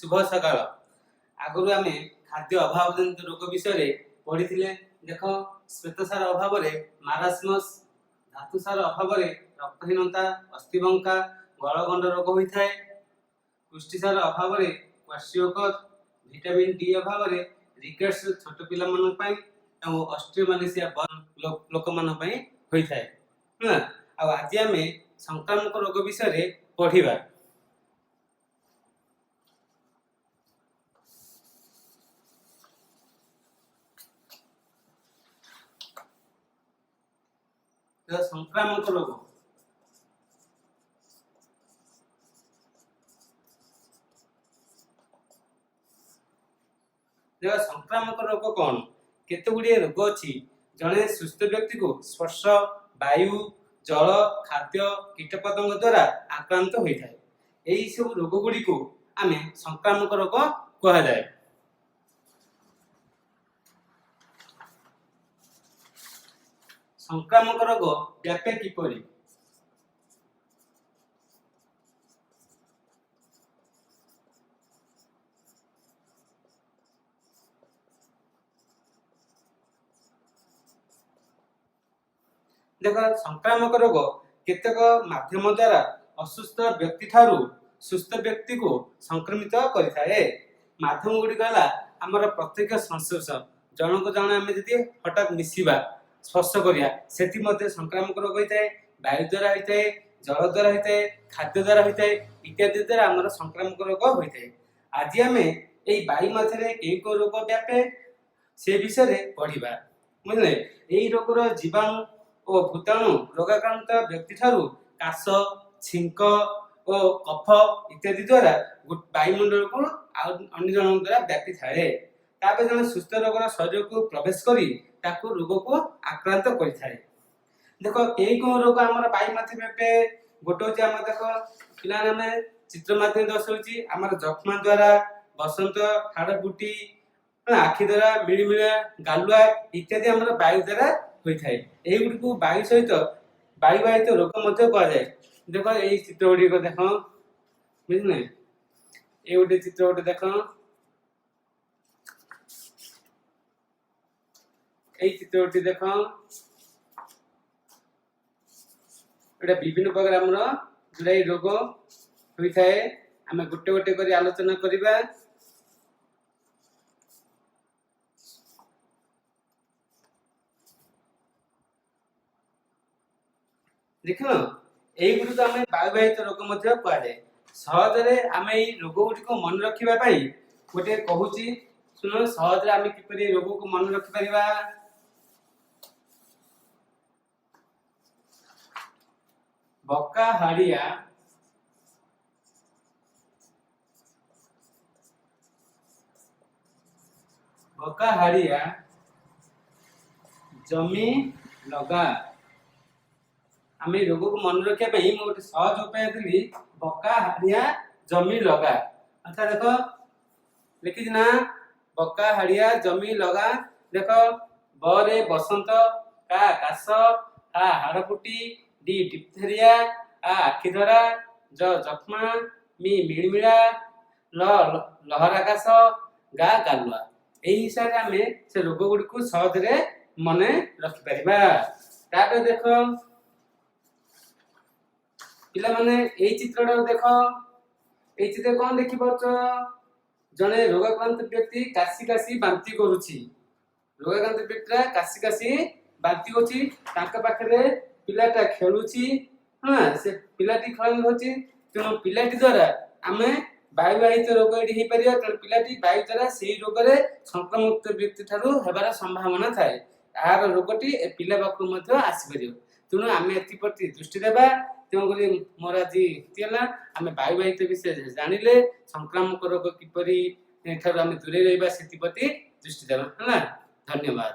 ଶୁଭ ସକାଳ। ଆଗରୁ ଆମେ ଖାଦ୍ୟ ଅଭାବ ଜନିତ ରୋଗ ବିଷୟରେ ପଢ଼ିଥିଲେ। ଦେଖ, ଶ୍ଵେତସାର ଅଭାବରେ ମାରାସ୍ମସ୍, ଧାତୁସାର ଅଭାବରେ ରକ୍ତହୀନତା, ଅସ୍ଥିବଙ୍କା, ଗଳଗଣ୍ଡ ରୋଗ ହୋଇଥାଏ। ପୁଷ୍ଟିସାର ଅଭାବରେ କ୍ୱାସିଓକର, ଭିଟାମିନ୍ ଡି ଅଭାବରେ ରିକେଟ୍ସ ଛୋଟ ପିଲାମାନଙ୍କ ପାଇଁ ଏବଂ ଅଷ୍ଟ୍ରିଓମାଲେସିଆ ଲୋକମାନଙ୍କ ପାଇଁ ହୋଇଥାଏ, ହେଲା। ଆଉ ଆଜି ଆମେ ସଂକ୍ରାମକ ରୋଗ ବିଷୟରେ ପଢ଼ିବା। ସଂକ୍ରାମକ ରୋଗ। ଦେଖ, ସଂକ୍ରାମକ ରୋଗ କଣ? କେତେ ଗୁଡ଼ିଏ ରୋଗ ଅଛି, ଜଣେ ସୁସ୍ଥ ବ୍ୟକ୍ତିକୁ ସ୍ପର୍ଶ, ବାୟୁ, ଜଳ, ଖାଦ୍ୟ, କୀଟପତଙ୍ଗ ଦ୍ୱାରା ଆକ୍ରାନ୍ତ ହୋଇଥାଏ। ଏହି ସବୁ ରୋଗ ଗୁଡ଼ିକୁ ଆମେ ସଂକ୍ରାମକ ରୋଗ କୁହାଯାଏ। ସଂକ୍ରାମକ ରୋଗ ବ୍ୟାପେ କିପରି? ଦେଖ, ସଂକ୍ରାମକ ରୋଗ କେତେକ ମାଧ୍ୟମ ଦ୍ୱାରା ଅସୁସ୍ଥ ବ୍ୟକ୍ତି ଠାରୁ ସୁସ୍ଥ ବ୍ୟକ୍ତିକୁ ସଂକ୍ରମିତ କରିଥାଏ। ମାଧ୍ୟମ ଗୁଡ଼ିକ ହେଲା ଆମର ପ୍ରତ୍ୟକ୍ଷ ସଂସ୍ପର୍ଶ। ଜଣକୁ ଜଣେ ଆମେ ଯଦି ହଠାତ୍ ମିଶିବା, ସ୍ପର୍ଶ କରିବା, ସେଥି ମଧ୍ୟ ସଂକ୍ରାମକ ରୋଗ ହୋଇଥାଏ। ବାୟୁ ଦ୍ୱାରା ହୋଇଥାଏ, ଜଳ ଦ୍ୱାରା ହୋଇଥାଏ, ଖାଦ୍ୟ ଦ୍ୱାରା ହୋଇଥାଏ, ଇତ୍ୟାଦି ଦ୍ୱାରା ଆମର ସଂକ୍ରାମକ ରୋଗ ହୋଇଥାଏ। ଆଜି ଆମେ ଏଇ ବାୟୁ ମାଧ୍ୟମରେ କେଉଁ କେଉଁ ରୋଗ ବ୍ୟାପେ, ସେ ବିଷୟରେ ପଢିବା, ବୁଝିଲେ। ଏଇ ରୋଗର ଜୀବାଣୁ ଓ ଭୂତାଣୁ ରୋଗାକ୍ରାନ୍ତ ବ୍ୟକ୍ତି ଠାରୁ କାଶ, ଛିଙ୍କ ଓ କଫ ଇତ୍ୟାଦି ଦ୍ୱାରା ବାୟୁମଣ୍ଡଳକୁ ଆଉ ଅନ୍ୟ ଜଣଙ୍କ ଦ୍ୱାରା ବ୍ୟାପିଥାଏ। ତାପରେ ଜଣେ ସୁସ୍ଥ ରୋଗର ଶରୀରକୁ ପ୍ରବେଶ କରି ତାକୁ ରୋଗକୁ ଆକ୍ରାନ୍ତ କରିଥାଏ। ଦେଖ, କେଉଁ କେଉଁ ରୋଗ ଆମର ବାୟୁ ମାଧ୍ୟମରେ ବ୍ୟାପେ? ଗୋଟେ ହଉଛି ଆମର, ଦେଖ ପିଲାମାନେ, ଆମେ ଚିତ୍ର ମାଧ୍ୟମରେ ଦର୍ଶାଉଛି, ଆମର ଯକ୍ଷ୍ମା ଦ୍ୱାରା, ବସନ୍ତ, ହାଡ଼ଫୁଟି, ଆଖି ଦ୍ୱାରା, ମିଳିମିଳା, ଗାଲୁଆ ଇତ୍ୟାଦି ଆମର ବାୟୁ ଦ୍ୱାରା ହୋଇଥାଏ। ଏଇଗୁଡ଼ିକୁ ବାୟୁ ସହିତ ବାୟୁବାହିତ ରୋଗ ମଧ୍ୟ କୁହାଯାଏ। ଦେଖ, ଏଇ ଚିତ୍ର ଗୁଡ଼ିକ ଦେଖ, ବୁଝିଲେ। ଏଇ ଗୋଟେ ଚିତ୍ର ଗୋଟେ ଦେଖ, ଏଇ ଚିତ୍ରଟି ଦେଖ। ଏଇଟା ବିଭିନ୍ନ ପ୍ରକାର ଆମର ଗୁଡ଼ାଏ ରୋଗ ହୋଇଥାଏ। ଆମେ ଗୋଟେ ଗୋଟେ କରି ଆଲୋଚନା କରିବା। ଦେଖିଲ, ଏଇଗୁଡ଼ିକୁ ଆମେ ବାୟୁବାହିତ ରୋଗ ମଧ୍ୟ କୁହାଯାଏ। ସହଜରେ ଆମେ ଏଇ ରୋଗ ଗୁଡ଼ିକୁ ମନେ ରଖିବା ପାଇଁ ଗୋଟେ କହୁଛି, ଶୁଣ। ସହଜରେ ଆମେ କିପରି ଏଇ ରୋଗକୁ ମନେ ରଖିପାରିବା? ବକା ହାଡ଼ିଆ, ବକା ହାଡ଼ିଆ ଜମି ଲଗା। ଆମେ ଏଇ ରୋଗକୁ ମନେ ରଖିବା ପାଇଁ ମୁଁ ଗୋଟେ ସହଜ ଉପାୟ ଦେଲି, ବକା ହାଡ଼ିଆ ଜମି ଲଗା। ଆଚ୍ଛା, ଦେଖ, ଲେଖିଛି ନା, ବକା ହାଡ଼ିଆ ଜମି ଲଗା। ଦେଖ, ବରେ ବସନ୍ତ, କା କାଶ, ହା ହାଡ଼ଫୁଟି, ଡି ଡିପଥେରିଆ, ଆ ଆଖିଧରା, ଜ ଯକ୍ଷ୍ମା, ମି ମିଳିମିଳା, ଲ ଲହରା କାଶ, ଗା ଗାଲୁଆ। ଏଇ ହିସାବରେ ଆମେ ସେ ରୋଗ ଗୁଡ଼ିକୁ ସହଜରେ ମନେ ରଖିପାରିବା। ତାପରେ ଦେଖ ପିଲାମାନେ, ଏଇ ଚିତ୍ରଟାକୁ ଦେଖ। ଏଇ ଚିତ୍ର କଣ ଦେଖିପାରୁଛ? ଜଣେ ରୋଗାକ୍ରାନ୍ତ ବ୍ୟକ୍ତି କାଶି କାଶି ବାନ୍ତି କରୁଛି। ରୋଗାକ୍ରାନ୍ତ ବ୍ୟକ୍ତିଟା କାଶି କାଶି ବାନ୍ତି କରୁଛି। ତାଙ୍କ ପାଖରେ ପିଲାଟା ଖେଳୁଛି। ହଁ, ସେ ପିଲାଟି ଖେଳନ ଧରୁଛି। ତେଣୁ ପିଲାଟି ଦ୍ୱାରା ଆମେ ବାୟୁବାହିତ ରୋଗ ଏଠି ହେଇପାରିବ। ତେଣୁ ପିଲାଟି ବାୟୁ ଦ୍ୱାରା ସେଇ ରୋଗରେ ସଂକ୍ରମିତ ବ୍ୟକ୍ତି ଠାରୁ ହେବାର ସମ୍ଭାବନା ଥାଏ। ଏହାର ରୋଗଟି ଏ ପିଲା ପାଖକୁ ମଧ୍ୟ ଆସିପାରିବ। ତେଣୁ ଆମେ ଏଥିପ୍ରତି ଦୃଷ୍ଟି ଦେବା। ତେଣୁକରି ମୋର ଆଜି ଏତିକି ହେଲା। ଆମେ ବାୟୁବାହିତ ବିଷୟରେ ଜାଣିଲେ, ସଂକ୍ରାମକ ରୋଗ କିପରି ଠାରୁ ଆମେ ଦୂରେଇ ରହିବା ସେଥିପ୍ରତି ଦୃଷ୍ଟି ଦେବା। ହେଲା, ଧନ୍ୟବାଦ।